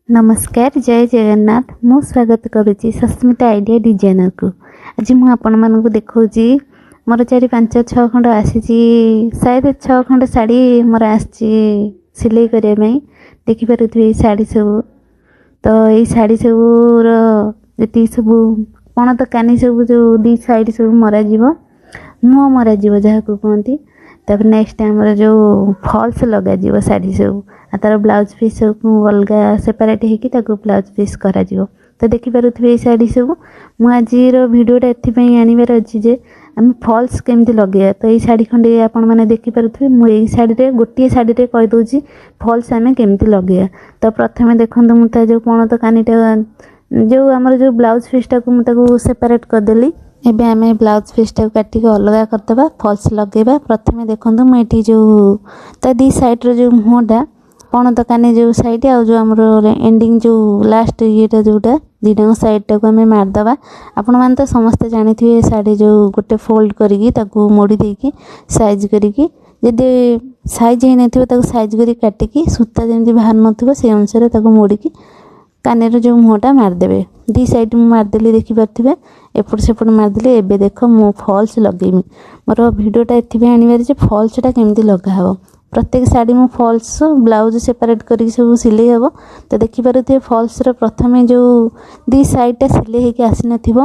ନମସ୍କାର, ଜୟ ଜଗନ୍ନାଥ। ମୁଁ ସ୍ୱାଗତ କରୁଛି ସସ୍ମିତା ଆଇଡ଼ିଆ ଡିଜାଇନରକୁ। ଆଜି ମୁଁ ଆପଣମାନଙ୍କୁ ଦେଖାଉଛି, ମୋର ଚାରି, ପାଞ୍ଚ, ଛଅ ଖଣ୍ଡ ଆସିଛି, ସାୟଦ ଛଅ ଖଣ୍ଡ ଶାଢ଼ୀ ମୋର ଆସିଛି ସିଲେଇ କରିବା ପାଇଁ। ଦେଖିପାରୁଥିବେ ଏଇ ଶାଢ଼ୀ ସବୁ। ତ ଏଇ ଶାଢ଼ୀ ସବୁର ଯେତିକି ସବୁ ପଣତ କାନି ସବୁ, ଯେଉଁ ଦୁଇ ସାଇଡ଼୍ ସବୁ ମରାଯିବ, ମୁହଁ ମରାଯିବ ଯାହାକୁ କୁହନ୍ତି। ତାପରେ ନେକ୍ସଟ ଆମର ଯେଉଁ ଫଲ୍ସ ଲଗାଯିବ ଶାଢ଼ୀ ସବୁ, ଆଉ ତା'ର ବ୍ଲାଉଜ୍ ପିସ୍ ସବୁ ଅଲଗା ସେପାରେଟ୍ ହେଇକି ତାକୁ ବ୍ଲାଉଜ୍ ପିସ୍ କରାଯିବ। ତ ଦେଖିପାରୁଥିବେ ଏଇ ଶାଢ଼ୀ ସବୁ। ମୁଁ ଆଜିର ଭିଡ଼ିଓଟା ଏଥିପାଇଁ ଆଣିବାର ଅଛି ଯେ ଆମେ ଫଲ୍ସ କେମିତି ଲଗେଇବା। ତ ଏଇ ଶାଢ଼ୀ ଖଣ୍ଡେ ଆପଣମାନେ ଦେଖିପାରୁଥିବେ, ମୁଁ ଏଇ ଶାଢ଼ୀରେ, ଗୋଟିଏ ଶାଢ଼ୀରେ କହିଦେଉଛି ଫଲ୍ସ ଆମେ କେମିତି ଲଗେଇବା। ତ ପ୍ରଥମେ ଦେଖନ୍ତୁ, ମୁଁ ତା ଯେଉଁ ପଣତ କାନିଟା, ଯେଉଁ ଆମର ଯେଉଁ ବ୍ଲାଉଜ୍ ପିସ୍ଟାକୁ ମୁଁ ତାକୁ ସେପାରେଟ୍ କରିଦେଲି। ଏବେ ଆମେ ବ୍ଲାଉଜ୍ ପିସ୍ଟାକୁ କାଟିକି ଅଲଗା କରିଦେବା, ଫଲ୍ସ ଲଗେଇବା। ପ୍ରଥମେ ଦେଖନ୍ତୁ, ମୁଁ ଏଠି ଯେଉଁ ତା ଦୁଇ ସାଇଡ଼୍ର ଯେଉଁ ମୁହଁଟା, ପଣତ କାନି ଯେଉଁ ସାଇଡ଼୍ ଆଉ ଯେଉଁ ଆମର ଏଣ୍ଡିଂ, ଯେଉଁ ଲାଷ୍ଟ ଇଏଟା, ଯେଉଁଟା ଦୁଇଟାଙ୍କ ସାଇଡ଼୍ଟାକୁ ଆମେ ମାରିଦେବା। ଆପଣମାନେ ତ ସମସ୍ତେ ଜାଣିଥିବେ, ଶାଢ଼ୀ ଯେଉଁ ଗୋଟେ ଫୋଲ୍ଡ କରିକି ତାକୁ ମୋଡ଼ି ଦେଇକି ସାଇଜ୍ କରିକି, ଯଦି ସାଇଜ୍ ହେଇନଥିବ ତାକୁ ସାଇଜ୍ କରିକି କାଟିକି, ସୂତା ଯେମିତି ବାହାରୁ ନଥିବ ସେଇ ଅନୁସାରେ ତାକୁ ମୋଡ଼ିକି କାନିର ଯେଉଁ ମୁହଁଟା ମାରିଦେବେ। ଦୁଇ ସାଇଡ଼୍ ମୁଁ ମାରିଦେଲି, ଦେଖିପାରୁଥିବେ, ଏପଟ ସେପଟ ମାରିଦେଲି। ଏବେ ଦେଖ, ମୁଁ ଫଲ୍ସ ଲଗେଇବି। ମୋର ଭିଡ଼ିଓଟା ଏଥିପାଇଁ ଆଣିବାର ଯେ ଫଲ୍ସଟା କେମିତି ଲଗାହେବ। ପ୍ରତ୍ୟେକ ଶାଢ଼ୀ ମୁଁ ଫଲ୍ସ, ବ୍ଲାଉଜ୍ ସେପାରେଟ୍ କରିକି ସବୁ ସିଲେଇ ହେବ। ତ ଦେଖିପାରୁଥିବେ, ଫଲ୍ସର ପ୍ରଥମେ ଯେଉଁ ଦୁଇ ସାଇଡ଼୍ଟା ସିଲେଇ ହେଇକି ଆସିନଥିବ,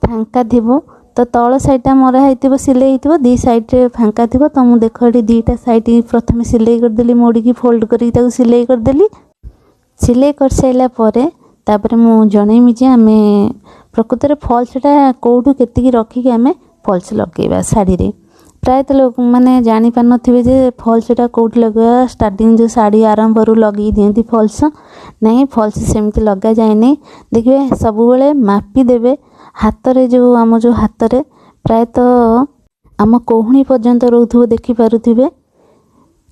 ଫାଙ୍କା ଥିବ। ତ ତଳ ସାଇଡ଼୍ଟା ମରା ହେଇଥିବ, ସିଲେଇ ହେଇଥିବ, ଦୁଇ ସାଇଡ଼୍ରେ ଫାଙ୍କା ଥିବ। ତ ମୁଁ ଦେଖ, ଏଠି ଦୁଇଟା ସାଇଡ଼୍ ପ୍ରଥମେ ସିଲେଇ କରିଦେଲି, ମୋଡ଼ିକି ଫୋଲ୍ଡ କରିକି ତାକୁ ସିଲେଇ କରିଦେଲି। ସିଲେଇ କରିସାରିଲା ପରେ ତାପରେ ମୁଁ ଜଣେଇବି ଯେ ଆମେ ପ୍ରକୃତରେ ଫଲ୍ସଟା କେଉଁଠୁ କେତିକି ରଖିକି ଆମେ ଫଲ୍ସ ଲଗେଇବା ଶାଢ଼ୀରେ। ପ୍ରାୟତଃ ଲୋକମାନେ ଜାଣିପାରୁନଥିବେ ଯେ ଫଲ୍ସଟା କେଉଁଠି ଲଗେଇବା। ଷ୍ଟାର୍ଟିଂ ଯେଉଁ ଶାଢ଼ୀ ଆରମ୍ଭରୁ ଲଗେଇ ଦିଅନ୍ତି ଫଲ୍ସ। ନାଇଁ, ଫଲ୍ସ ସେମିତି ଲଗାଯାଏନି। ଦେଖିବେ, ସବୁବେଳେ ମାପି ଦେବେ ହାତରେ, ଯେଉଁ ଆମ ଯେଉଁ ହାତରେ ପ୍ରାୟତଃ ଆମ କହୁଣୀ ପର୍ଯ୍ୟନ୍ତ ରହୁଥିବ, ଦେଖିପାରୁଥିବେ।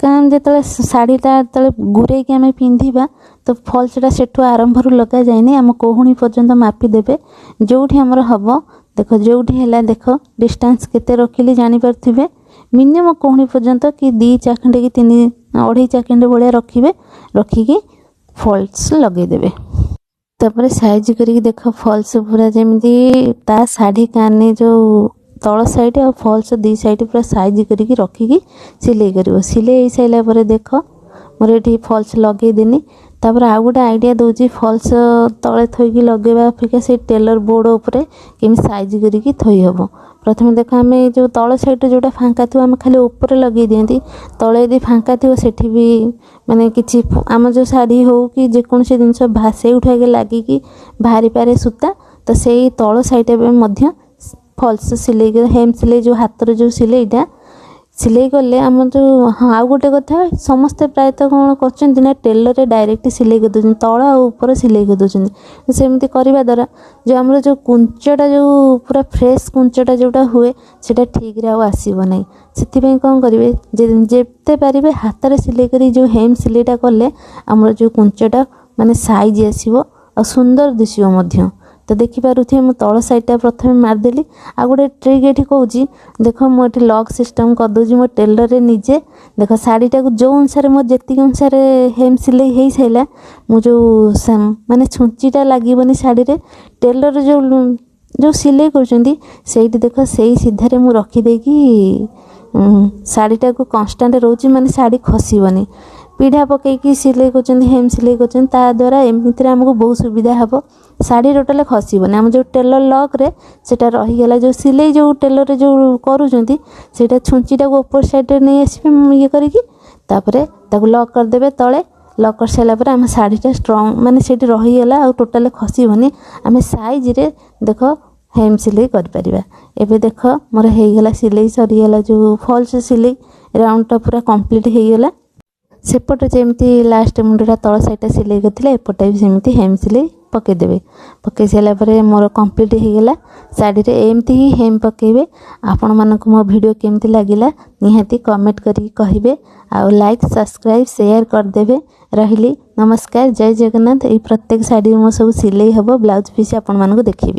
କାରଣ ଯେତେବେଳେ ଶାଢ଼ୀଟା ଯେତେବେଳେ ଗୁରେଇକି ଆମେ ପିନ୍ଧିବା, ତ ଫଲ୍ସଟା ସେଠୁ ଆରମ୍ଭରୁ ଲଗାଯାଏନି। ଆମ କହୁଣୀ ପର୍ଯ୍ୟନ୍ତ ମାପି ଦେବେ, ଯେଉଁଠି ଆମର ହେବ। ଦେଖ, ଯେଉଁଠି ହେଲା, ଦେଖ ଡିଷ୍ଟାନ୍ସ କେତେ ରଖିଲି, ଜାଣିପାରୁଥିବେ। ମିନିମମ୍ କହୁଣୀ ପର୍ଯ୍ୟନ୍ତ କି 2 ଚାଖଣ୍ଡେ କି ତିନି ଅଢ଼େଇ ଚାଖଣ୍ଡେ ଭଳିଆ ରଖିବେ। ରଖିକି ଫଲ୍ସ ଲଗେଇଦେବେ। ତାପରେ ସାଇଜ୍ କରିକି ଦେଖ, ଫଲ୍ସ ପୁରା ଯେମିତି ତା ଶାଢ଼ୀ କାନି ଯେଉଁ ତଳ ସାଇଡ଼୍ ଆଉ ଫଲ୍ସ ଦୁଇ ସାଇଡ଼୍ ପୁରା ସାଇଜ୍ କରିକି ରଖିକି ସିଲେଇ କରିବ। ସିଲେଇ ହେଇସାରିଲା ପରେ ଦେଖ, ମୋର ଏଠି ଫଲ୍ସ ଲଗେଇଦେନି। ତାପରେ ଆଉ ଗୋଟେ ଆଇଡ଼ିଆ ଦେଉଛି, ଫଲ୍ସ ତଳେ ଥୋଇକି ଲଗେଇବା ଅପେକ୍ଷା ସେଇ ଟେଲର୍ ବୋର୍ଡ଼ ଉପରେ କେମିତି ସାଇଜ୍ କରିକି ଥୋଇ ହେବ। ପ୍ରଥମେ ଦେଖ, ଆମେ ଯେଉଁ ତଳ ସାଇଡ଼୍ରେ ଯେଉଁଟା ଫାଙ୍କା ଥିବ, ଆମେ ଖାଲି ଉପରେ ଲଗେଇ ଦିଅନ୍ତି। ତଳେ ଯଦି ଫାଙ୍କା ଥିବ, ସେଠି ବି ମାନେ କିଛି ଆମ ଯେଉଁ ଶାଢ଼ୀ ହଉ କି ଯେକୌଣସି ଜିନିଷ ସେଇଠୁ ଆଗେ ଲାଗିକି ବାହାରିପାରେ ସୂତା। ତ ସେଇ ତଳ ସାଇଡ଼୍ ବି ମଧ୍ୟ ଫଲ୍ସ ସିଲେଇ, ହେମ୍ ସିଲେଇ, ଯେଉଁ ହାତରେ ଯେଉଁ ସିଲେଇଟା ସିଲେଇ କଲେ ଆମର ଯେଉଁ, ହଁ, ଆଉ ଗୋଟେ କଥା, ସମସ୍ତେ ପ୍ରାୟତଃ କ'ଣ କରୁଛନ୍ତି ନା ଟେଲରରେ ଡାଇରେକ୍ଟ ସିଲେଇ କରିଦେଉଛନ୍ତି, ତଳ ଆଉ ଉପର ସିଲେଇ କରିଦେଉଛନ୍ତି। ସେମିତି କରିବା ଦ୍ୱାରା ଯେଉଁ ଆମର ଯେଉଁ କୁଞ୍ଚଟା, ଯେଉଁ ପୁରା ଫ୍ରେଶ୍ କୁଞ୍ଚଟା ଯେଉଁଟା ହୁଏ, ସେଇଟା ଠିକ୍ରେ ଆଉ ଆସିବ ନାହିଁ। ସେଥିପାଇଁ କ'ଣ କରିବେ ଯେ ଯେତେ ପାରିବେ ହାତରେ ସିଲେଇ କରି ଯେଉଁ ହେମ୍ ସିଲେଇଟା କଲେ ଆମର ଯେଉଁ କୁଞ୍ଚଟା ମାନେ ସାଇଜ୍ ଆସିବ ଆଉ ସୁନ୍ଦର ଦିଶିବ ମଧ୍ୟ। ତ ଦେଖିପାରୁଥିବେ, ମୁଁ ତଳ ସାଇଡ଼୍ଟା ପ୍ରଥମେ ମାରିଦେଲି। ଆଉ ଗୋଟେ ଟ୍ରିକ୍ ଏଠି କହୁଛି, ଦେଖ, ମୁଁ ଏଠି ଲକ୍ ସିଷ୍ଟମ୍ କରିଦେଉଛି ମୋ ଟେଲରରେ ନିଜେ। ଦେଖ, ଶାଢ଼ୀଟାକୁ ଯେଉଁ ଅନୁସାରେ ମୋର ଯେତିକି ଅନୁସାରେ ହେମ୍ ସିଲେଇ ହେଇସାରିଲା, ମୁଁ ଯେଉଁ ମାନେ ଛୁଞ୍ଚିଟା ଲାଗିବନି ଶାଢ଼ୀରେ, ଟେଲର ଯେଉଁ ଯେଉଁ ସିଲେଇ କରୁଛନ୍ତି ସେଇଠି ଦେଖ, ସେଇ ସିଧାରେ ମୁଁ ରଖିଦେଇକି ଶାଢ଼ୀଟାକୁ କନଷ୍ଟାଣ୍ଟ ରହୁଛି, ମାନେ ଶାଢ଼ୀ ଖସିବନି। ପିଢ଼ା ପକାଇକି ସିଲେଇ କରୁଛନ୍ତି, ହେମ୍ ସିଲେଇ କରୁଛନ୍ତି, ତା ଦ୍ୱାରା ଏମିତିରେ ଆମକୁ ବହୁତ ସୁବିଧା ହେବ, ଶାଢ଼ୀ ଟୋଟାଲି ଖସିବନି। ଆମ ଯେଉଁ ଟେଲର ଲକ୍ରେ ସେଇଟା ରହିଗଲା, ଯେଉଁ ସିଲେଇ ଯେଉଁ ଟେଲରରେ ଯେଉଁ କରୁଛନ୍ତି, ସେଇଟା ଛୁଞ୍ଚିଟାକୁ ଉପର ସାଇଡ଼୍ରେ ନେଇ ଆସିବେ ଇଏ କରିକି, ତାପରେ ତାକୁ ଲକ୍ କରିଦେବେ ତଳେ। ଲକ୍ କରିସାରିଲା ପରେ ଆମ ଶାଢ଼ୀଟା ଷ୍ଟ୍ରଙ୍ଗ, ମାନେ ସେଇଠି ରହିଗଲା ଆଉ ଟୋଟାଲି ଖସିବନି। ଆମେ ସାଇଜ୍ରେ ଦେଖ ହେମ୍ ସିଲେଇ କରିପାରିବା। ଏବେ ଦେଖ, ମୋର ହେଇଗଲା, ସିଲେଇ ସରିଗଲା। ଯେଉଁ ଫଲ୍ସ ସିଲେଇ ରାଉଣ୍ଡଟା ପୁରା କମ୍ପ୍ଲିଟ୍ ହେଇଗଲା। ସେପଟେ ଯେମିତି ଲାଷ୍ଟ ମୁଣ୍ଡଟା ତଳ ସାଇଡ଼୍ଟା ସିଲେଇ କରିଥିଲେ, ଏପଟେ ବି ସେମିତି ହେମ୍ ସିଲେଇ ପକାଇଦେବେ। ପକାଇ ସାରିଲା ପରେ ମୋର କମ୍ପ୍ଲିଟ୍ ହେଇଗଲା। ଶାଢ଼ୀରେ ଏମିତି ହିଁ ହେମ୍ ପକାଇବେ। ଆପଣମାନଙ୍କୁ ମୋ ଭିଡ଼ିଓ କେମିତି ଲାଗିଲା, ନିହାତି କମେଣ୍ଟ କରିକି କହିବେ ଆଉ ଲାଇକ୍, ସବସ୍କ୍ରାଇବ୍, ସେୟାର କରିଦେବେ। ରହିଲି, ନମସ୍କାର, ଜୟ ଜଗନ୍ନାଥ। ଏଇ ପ୍ରତ୍ୟେକ ଶାଢ଼ୀ ମୋ ସବୁ ସିଲେଇ ହେବ, ବ୍ଲାଉଜ୍ ପିସ୍ ଆପଣମାନଙ୍କୁ ଦେଖେଇବି।